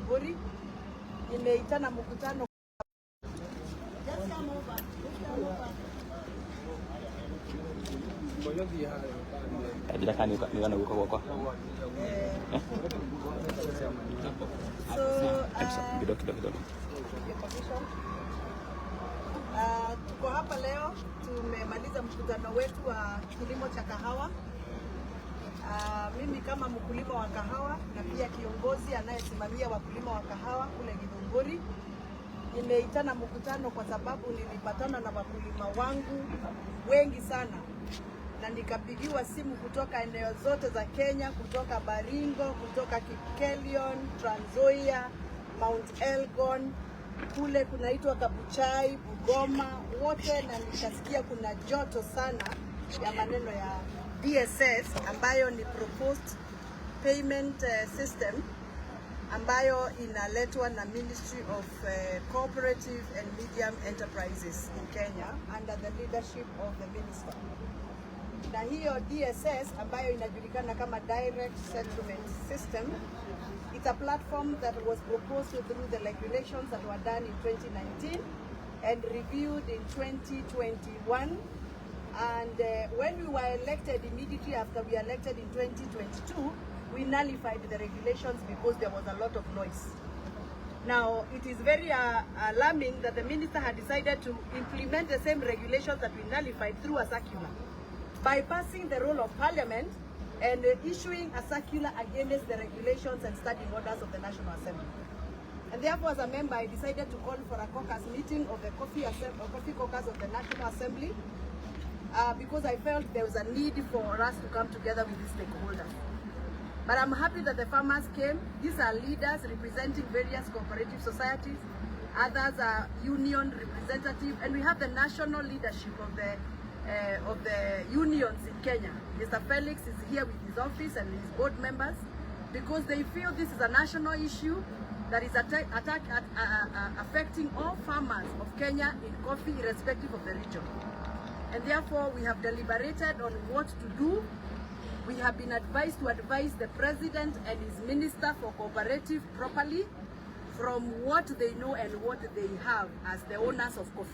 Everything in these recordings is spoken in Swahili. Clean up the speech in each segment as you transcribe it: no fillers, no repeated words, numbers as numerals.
Githunguri. Nimeitana mkutano. Just come over. Just come over. Njĩra kana nĩ guoko gwakwa. So, Kidogo kidogo kidogo. Your permission. Tuko hapa leo, tumemaliza mkutano wetu wa kilimo cha kahawa. Mimi kama mkulima wa kahawa na pia kiongozi anayesimamia wakulima wa kahawa kule Githunguri, nimeitana mkutano kwa sababu nilipatana na wakulima wangu wengi sana na nikapigiwa simu kutoka eneo zote za Kenya, kutoka Baringo, kutoka Kipkelion, Trans Nzoia, Mount Elgon, kule kunaitwa Kabuchai, Bugoma, wote, na nikasikia kuna joto sana ya maneno ya DSS ambayo ni proposed payment system ambayo inaletwa na Ministry of Cooperative and Medium Enterprises in Kenya under the leadership of the minister. Na hiyo DSS ambayo inajulikana kama Direct Settlement System, it's a platform that was proposed through the regulations that were done in 2019 and reviewed in 2021. And when we were elected, immediately after we elected in 2022, we nullified the regulations because there was a lot of noise. Now, it is very alarming that the minister had decided to implement the same regulations that we nullified through a circular, bypassing the role of parliament and issuing a circular against the regulations and standing orders of the National Assembly. And therefore, as a member, I decided to call for a caucus meeting of the Coffee Caucus of the National Assembly because I felt there was a need for us to come together with these stakeholders. But I'm happy that the farmers came. These are leaders representing various cooperative societies. Others are union representative, and we have the national leadership of the unions in Kenya. Mr. Felix is here with his office and his board members because they feel this is a national issue that is affecting all farmers of Kenya in coffee, irrespective of the region. And therefore, we have deliberated on what to do. We have been advised to advise the president and his minister for cooperative properly from what they know and what they have as the owners of coffee.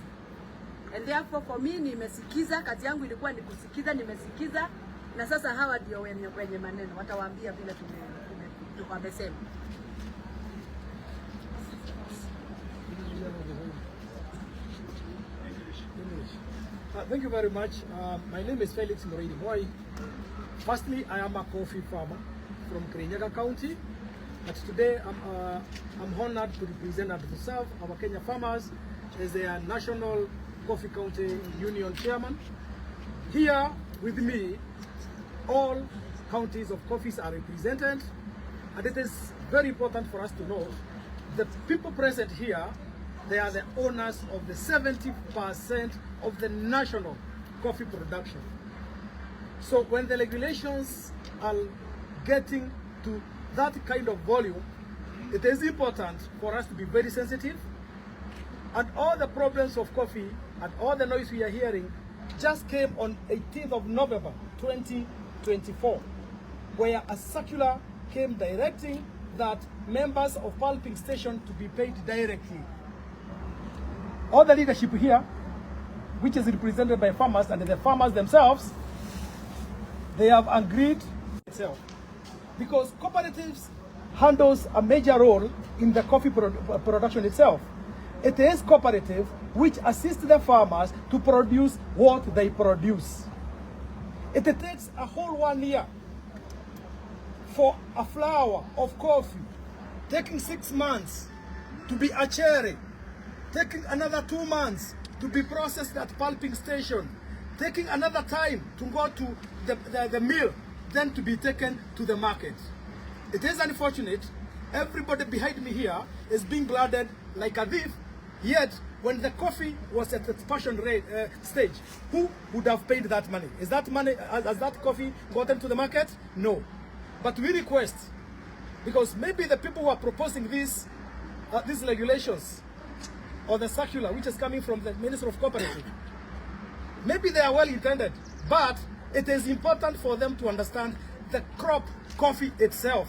And therefore, for me, nimesikiza, kazi yangu ilikuwa ni kusikiza, nimesikiza na sasa hawa ndio wenye maneno watawaambia vile wamesema. English. Thank you very much. My name is Felix Muriithi Mwai. Firstly, I am a coffee farmer from Kirinyaga County. But today I'm honored to represent and to serve our Kenya farmers as their National Coffee County Union Chairman. Here with me, all counties of coffees are represented, and it is very important for us to know the people present here, they are the owners of the 70% of the national coffee production. So when the regulations are getting to that kind of volume, it is important for us to be very sensitive. And all the problems of coffee and all the noise we are hearing just came on 18th of November 2024, where a circular came directing that members of pulping station to be paid directly. All the leadership here, which is represented by farmers and the farmers themselves, they have agreed itself. Because cooperatives handles a major role in the coffee production itself. It is cooperative which assists the farmers to produce what they produce. It takes a whole one year for a flower of coffee, taking 6 months to be a cherry, taking another 2 months to be processed at pulping station, taking another time to go to the mill, then to be taken to the market. It is unfortunate, everybody behind me here is being blooded like a thief, yet when the coffee was at its passion rate, stage, who would have paid that money? Is that money, has that coffee gotten to the market? No. But we request, because maybe the people who are proposing these regulations or the circular which is coming from the Minister of Cooperative, maybe they are well intended, but it is important for them to understand the crop coffee itself,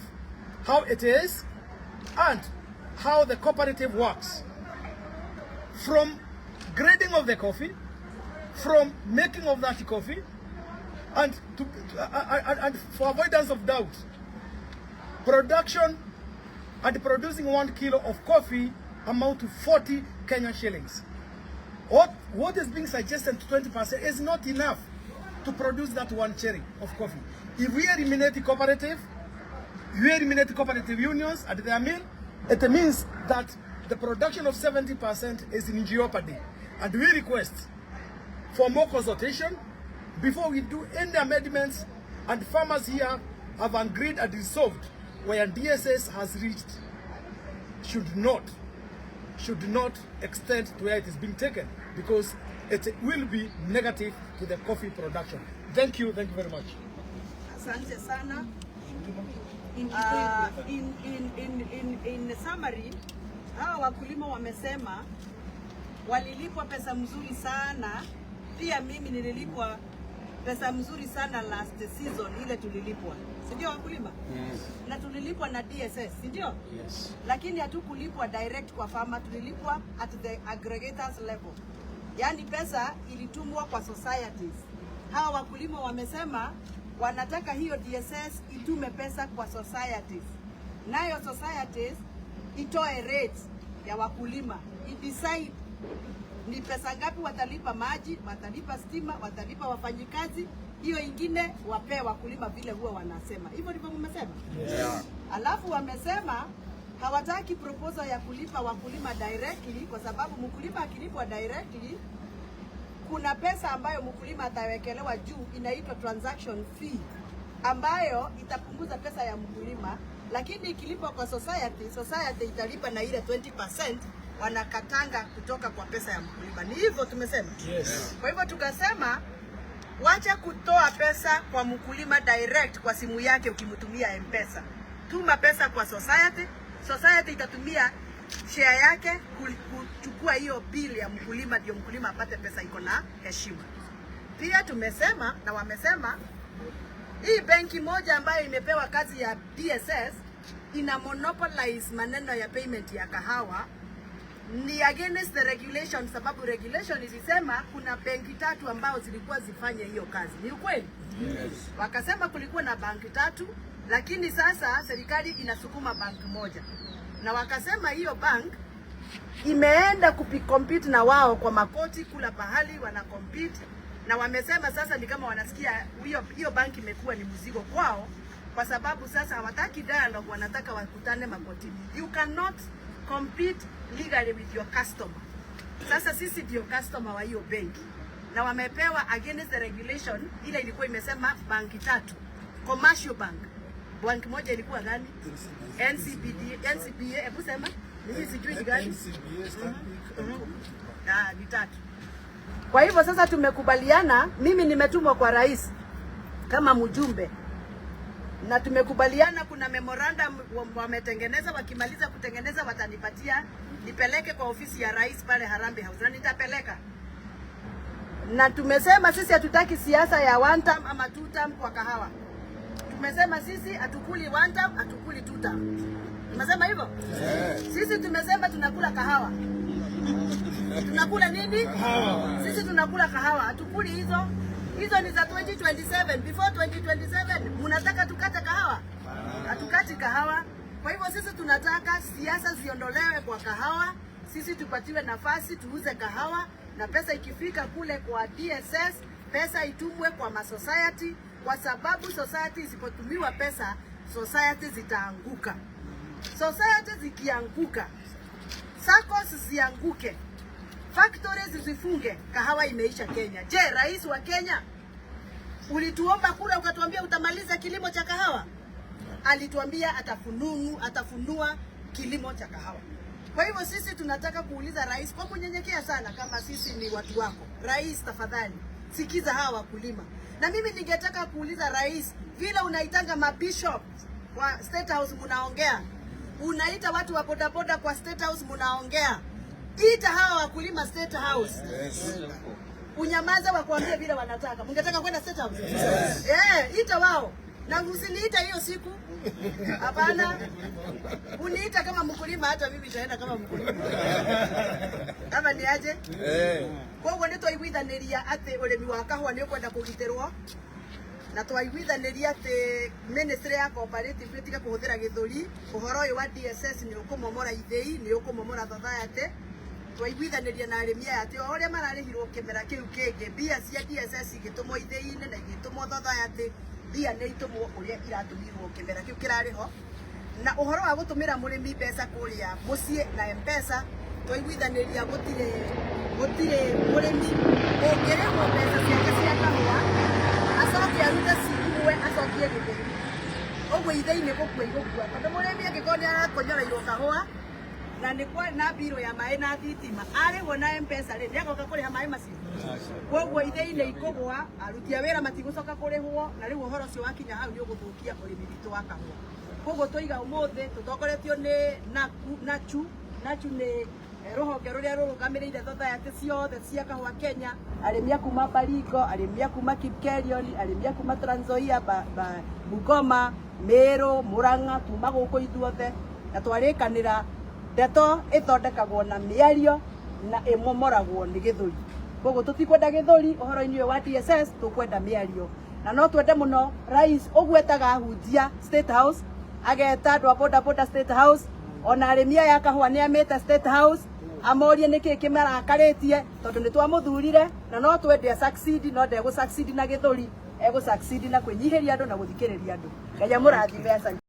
how it is, and how the cooperative works. From grading of the coffee, from making of that coffee, and for avoidance of doubt, production and producing 1 kilo of coffee amount to 40 Kenyan shillings. What is being suggested to 20% is not enough to produce that one cherry of coffee. If we eliminate the cooperative, we eliminate cooperative unions at their mill, it means that the production of 70% is in jeopardy. And we request for more consultation before we do any amendments, and farmers here have agreed and resolved where DSS has reached should not extend to where it is being taken, because it will be negative to the coffee production. Thank you, thank you very much. Asante sana. In summary, hawa wakulima wamesema walilipwa pesa mzuri sana. Pia mimi nililipwa pesa mzuri sana last season ile tulilipwa, si ndio wakulima? Yes. Na tulilipwa na DSS, si ndio? Yes. Lakini hatukulipwa direct kwa farmer, tulilipwa at the aggregators level, yaani pesa ilitumwa kwa societies. Hawa wakulima wamesema wanataka hiyo DSS itume pesa kwa societies, nayo societies itoe rate ya wakulima, idecide ni pesa ngapi watalipa maji, watalipa stima, watalipa wafanyikazi, hiyo ingine wapee wakulima vile huwa wanasema. Hivyo ndivyo mmesema? Yeah. Alafu wamesema hawataki proposal ya kulipa wakulima directly, kwa sababu mkulima akilipwa directly kuna pesa ambayo mkulima atawekelewa juu, inaitwa transaction fee, ambayo itapunguza pesa ya mkulima, lakini ikilipwa kwa society, society italipa na ile 20% wanakatanga kutoka kwa pesa ya mkulima. Ni hivyo tumesema? Yes. Kwa hivyo tukasema wacha kutoa pesa kwa mkulima direct kwa simu yake ukimtumia M-Pesa. Tuma pesa kwa society, society itatumia share yake kuchukua hiyo bill ya mkulima, ndio mkulima apate pesa iko na heshima. Pia tumesema na wamesema hii benki moja ambayo imepewa kazi ya DSS ina monopolize maneno ya payment ya kahawa ni against the regulation, sababu regulation ilisema kuna benki tatu ambao zilikuwa zifanye hiyo kazi. Ni ukweli? Yes. Wakasema kulikuwa na banki tatu, lakini sasa serikali inasukuma banki moja, na wakasema hiyo bank imeenda kucompete na wao kwa makoti, kula pahali wana compete, na wamesema sasa ni kama wanasikia hiyo hiyo banki imekuwa ni mzigo kwao, kwa sababu sasa hawataki dialogue, wanataka wakutane makotini. You cannot compete legally with your customer. Sasa sisi ndio customer wa hiyo benki na wamepewa against the regulation ile ilikuwa imesema banki tatu, commercial bank. Banki moja ilikuwa gani? NCBD, NCBA, hebu sema mimi sijui ni gani. NCBA, Stanbic and Cooperative Bank. Ah, ni tatu. Kwa hivyo sasa tumekubaliana, mimi nimetumwa kwa rais kama mjumbe na tumekubaliana kuna memorandum wametengeneza, wakimaliza kutengeneza watanipatia nipeleke kwa ofisi ya rais pale Harambee House na nitapeleka. Na tumesema sisi hatutaki siasa ya one term ama two term kwa kahawa. Tumesema sisi hatukuli one term, hatukuli two term. Tumesema hivyo? Sisi tumesema tunakula kahawa. Tunakula nini? Sisi tunakula kahawa, hatukuli hizo. Hizo ni za 2027. Before 2027 mnataka tukate kahawa? Hatukati kahawa. Kwa hivyo sisi tunataka siasa ziondolewe kwa kahawa, sisi tupatiwe nafasi tuuze kahawa, na pesa ikifika kule kwa DSS, pesa itumwe kwa masociety, kwa sababu society isipotumiwa pesa, society zitaanguka. Society zikianguka, SACCOS zianguke, factories zifunge, kahawa imeisha Kenya. Je, rais wa Kenya ulituomba kura ukatuambia utamaliza kilimo cha kahawa? Alituambia atafunua kilimo cha kahawa. Kwa hivyo sisi tunataka kuuliza rais kwa kunyenyekea sana, kama sisi ni watu wako. Rais, tafadhali sikiza hawa wakulima. Na mimi ningetaka kuuliza rais, vile unaitanga mabishop kwa State House munaongea, unaita watu wa bodaboda kwa State House munaongea, ita hawa wakulima State House. Unyamaze wakuambie vile wanataka. Mungetaka kwenda State House? Yes. Eh, ita wao. Na usiniite hiyo siku. Hapana. Uniite Ukiniita kama mkulima, hata mimi nitaenda kama mkulima. Ama ni aje? Eh. Koguo nĩ twaiguithaniria atĩ ũrĩmi wa kahũa nĩ ũkwenda kũgitĩrwo, na twaiguithaniria atĩ ministry ya cooperative ĩtige kũhũthĩra gĩthũri. Ũhoro ũyũ wa DSS nĩ ũkũmomora ithĩi, nĩ ũkũmomora society. Twaiguithaniria na arĩmi aya atĩ o ũrĩa mararĩhirwo kĩmera kĩu kĩngĩ, mbia cia DSS igĩtũmwo ithĩi-inĩ na igĩtũmwo society, mbia nĩ itũmwo ũrĩa iratũmirwo kĩmera kĩu kĩrarĩ ho. Na ũhoro wa gũtũmĩra mũrĩmi mbeca kũrĩa mũciĩ na M-Pesa, twaiguithaniria gũtirĩ mũrĩmi ũngĩrĩhwo mbeca ciake cia kahũa acoke arute cimwe acokie gĩthĩi. Ũguo ithĩi nĩ gũkua igũkua, tondũ mũrĩmi angĩkorwo nĩ arakonyoreirwo kahũa na nĩ kwa na mbirũ ya maĩ na thitima, arĩhwo na M-Pesa rĩ, nĩ agoka kũrĩha maĩ macio. Koguo ithĩi nĩ ikũgwa, aruti a wĩra matigũcoka kũrĩhwo, na rĩu ũhoro ũcio wakinya hau nĩ ũgũthũkia ũrĩmi witũ wa kahũa. Koguo twaiga ũmũthĩ tũtongoretio nĩ NACU. NACU nĩ rũhonge rũrĩa rũrũgamĩrĩire society ciothe cia kahũa Kenya, arĩmi a kuma Baringo, arĩmi a kuma Kipkelion, arĩmi a kuma Trans Nzoia, Bungoma, Meru, Murang'a, tuma gũkũ ithuothe, na twarĩkanĩra ndeto ĩthondekagwo na mĩario na ĩmomoragwo nĩ gĩthũri. Koguo tũtikwenda gĩthũri ũhoro-inĩ ũyũ wa DSS, tũkwenda mĩario. Na no twende mũno rais ũguo etaga ahunjia State House, ageta andũ a boda boda State House, ona arĩmi aya a kahũa nĩ amĩte State House, amorie nĩkĩ kĩmarakarĩtie, tondũ nĩ twamũthurire na no twende succeed, no ndegũ succeed na gĩthũri, egũ succeed na kwĩnyihĩria andũ na gũthikĩrĩria andũ. Ngai amũrathime, asante.